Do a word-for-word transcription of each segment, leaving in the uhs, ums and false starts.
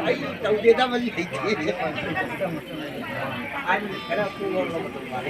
ꯑꯩ ꯇꯧꯗꯦꯗ, ꯃꯁꯤ ꯍꯩꯇꯦ꯫ ꯑꯍꯟ ꯈꯔ ꯄꯨꯕ ꯃꯥꯜꯂꯦ꯫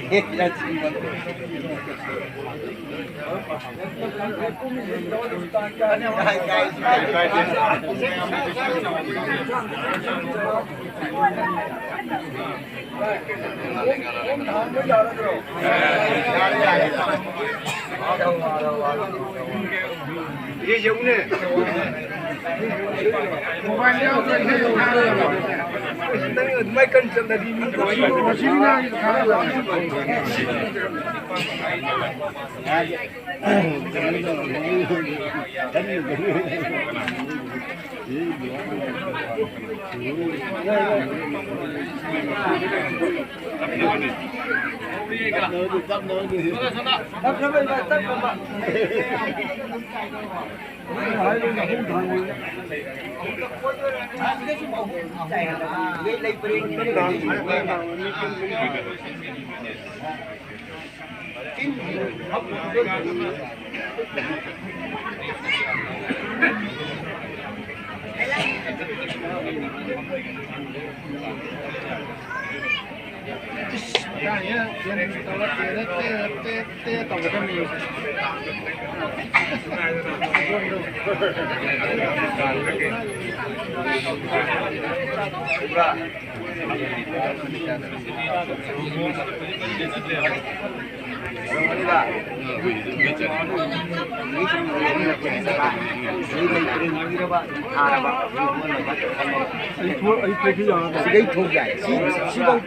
ꯁꯤꯗꯩ ꯊꯣꯛ ꯌꯥꯏ꯫ ꯁꯤ, ꯁꯤꯐꯧ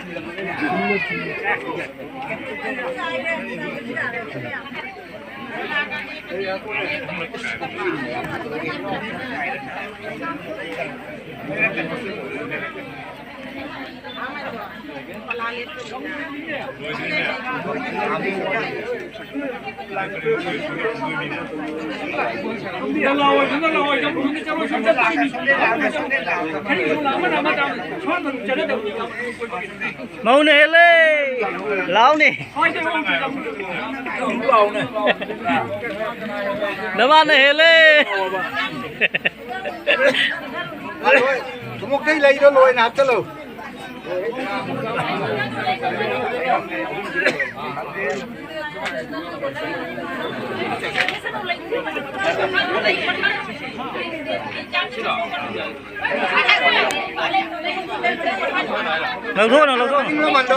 ꯃꯧꯅ ꯍꯦꯜꯂꯦ꯫ ꯂꯥꯎꯅꯦ꯫ ꯅꯃꯥꯅ ꯍꯦꯜꯂꯦ꯫ ꯂꯣꯏ, ꯊꯨꯝꯃꯣꯛꯇꯩ ꯂꯩꯗꯣ ꯂꯣꯏꯅ ꯍꯥꯞꯆꯜꯂꯣ꯫ ꯂꯧꯊꯣꯛꯑꯣ, ꯂꯧꯊꯣꯛꯑꯣ꯫ ꯃꯅꯤꯡꯂꯣ ꯃꯟꯗꯣ꯫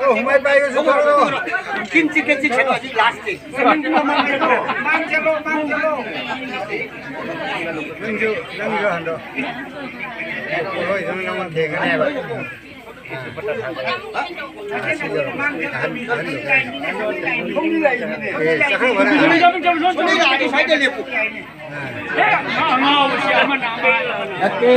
ꯑꯣ, ꯍꯨꯃꯥꯏ ꯄꯥꯏꯒꯁꯨ ꯊꯣꯛꯂꯛꯑꯣ꯫ ꯀꯤꯝ ꯆꯤꯛꯀꯦ ꯆꯤꯛꯁꯅꯨ, ꯑꯁꯤ ꯂꯥꯁ ꯁ꯭ꯇꯦꯖ꯫ ꯃꯥꯡ ꯆꯠꯂꯣ, ꯃꯥꯡ ꯆꯠꯂꯣ꯫ ꯅꯪꯁꯨ, ꯅꯪꯁꯨ ꯍꯟꯗꯣ꯫ ꯍꯣꯏ, ꯅꯪ, ꯅꯪꯉꯣꯟꯗ ꯊꯦꯡꯒꯅꯦꯕ꯫ ꯑꯦ, ꯆꯠꯈ꯭ꯔꯣ, ꯐꯔꯦ꯫ ꯅꯠꯇꯦ꯫